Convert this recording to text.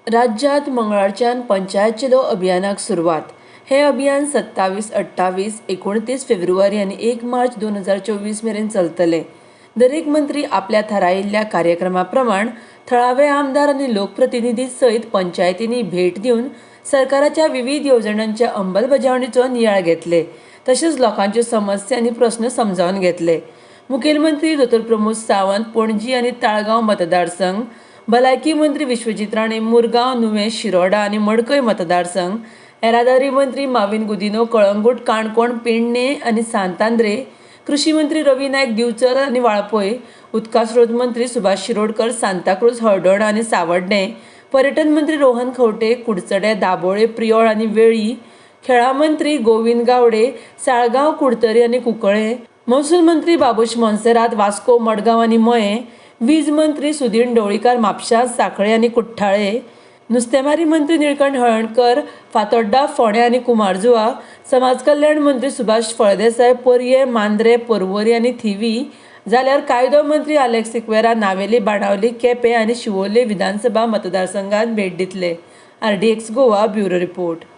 राज्यांत मंगळारच्यान पंचायत चलो अभियानाक सुरवात. हें अभियान 27, 28, 29 फेब्रुवारी आनी 1 मार्च 2024 मेरेन चलतलें. दरेक मंत्री आपल्या थारायिल्ल्या कार्यक्रमा प्रमाण थळावे आमदार आनी लोकप्रतिनिधी सयत पंचायतींनी भेट दिवन सरकाराच्या विवीध येवजण्यांच्या अंमलबजावणीचो नियाळ घेतले, तशेंच लोकांच्यो समस्या आनी प्रस्न समजावन घेतले. मुखेलमंत्री दोतोर प्रमोद सावंत पणजी आनी ताळगांव मतदारसंघ, भलायकी मंत्री विश्वजीत राणे मुरगांव, नुवें, शिरोडा आनी मडकय मतदारसंघ, येरादारी मंत्री माविन गुदिन्हो कळंगूट, काणकोण, पेडणे आनी सांतांद्रे, कृशी मंत्री रवी नायक दिवचल आनी वाळपय, उदका स्रोत मंत्री सुभाष शिरोडकर सांताक्रूज, हळदोणा आनी सावड्डें, पर्यटन मंत्री रोहन खंवटे कुडचडे, दाबोळे, प्रियोळ आनी वेळी, खेळां मंत्री गोविंद गावडे साळगांव, कुडतरी आनी कुंकळे, महसूल मंत्री बाबूश मोन्सेरात वास्को, मडगांव आनी मयें, वीज मंत्री सुदीन ढवळीकार म्हापशा, सांखळे आनी कुठ्ठाळे, नुस्तेमारी मंत्री निळकंठ हळर्णकर फातोड्डा, फोंडें आनी कुमारजुआ, समाज कल्याण मंत्री सुभाष फळदेसाय पर्ये, मांद्रे, पर्वरी आनी थिवी, जाल्यार कायदो मंत्री आलेक्स सिक्वेरा नावेली, बाणावली, केपें आनी शिवोले विधानसभा मतदारसंघात भेट दितले. RDX Goa, bureau report.